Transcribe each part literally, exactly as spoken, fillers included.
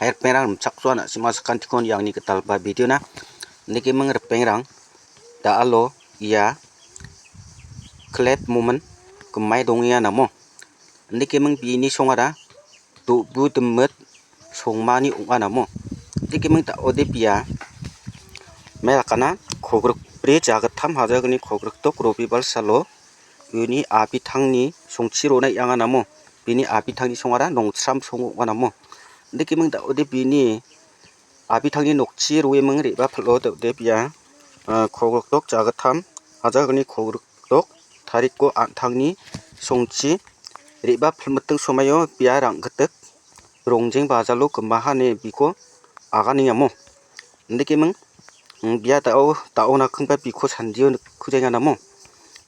Hai ripengrang rimchaksoa na·sima sakantikon iangni gitalba video-na. Indikeming ripengrang da·alo ia klet momen gimai dongenga namo. Indikeming bini songara do·bu dimit songmani ong·a namo. Indikeming da·ode bia melakana kogrikbri jagittam hajalgni kogrikdok Robibal salo uni abitangni songchi rona ianga namo. Bini abitangni songara nongchram song ong·a namo. Indikeming da·ode bini abitangni nokchi roeming re·bapilo da·ode bia, ah, kogrikdok jagittam hajalgni kogrikdok tariko an·tangni songchi re·bapilmiting somaio bia rang·gitik rongjeng bajalo gimaha ine biko aganengamo. Indikeming, mm, bia da·o, da·o nakingba biko sandio nikkujaenga namo.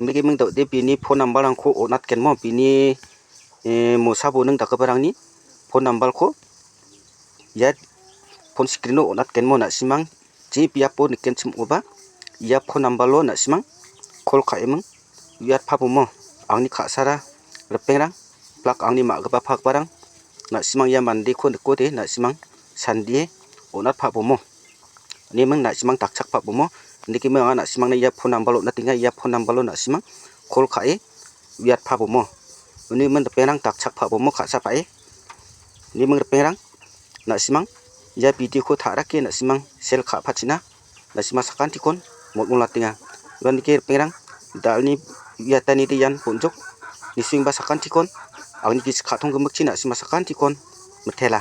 Indikeming da·ode bini phone number-rangko on·atgenmo, bini, eh, mosa boning dakgiparangni phone number-ko ia phone screen-o on·atgenmo na·simang je biapo nikenchim ong·oba ia phone number-o na·simang call ka·eming uiatpabomo. Angni ka·sara ripengrang, blak angni ma·gipa pakbarang, na·simang ia mandeko nikode na·simang sandie on·atpabomo. Ineming na·simang dakchakpabomo. Indikeming anga na·simangna ia phone number-o on·atenga, ia phone number-o na·simang call ka·e uiatpabomo. Ineming ripengrang dakchakpabomo ka·sa pa·e. Ineming ripengrang na·simang ia video-ko ta·rake na·simang share ka·pachina na·sima sakantikon mol·molatenga. Uandake ripengrang da·alni uiatanide ian bon·jok nisengba sakantikon angni gisik ka·tong gimikchi na·sima sakantikon mitela.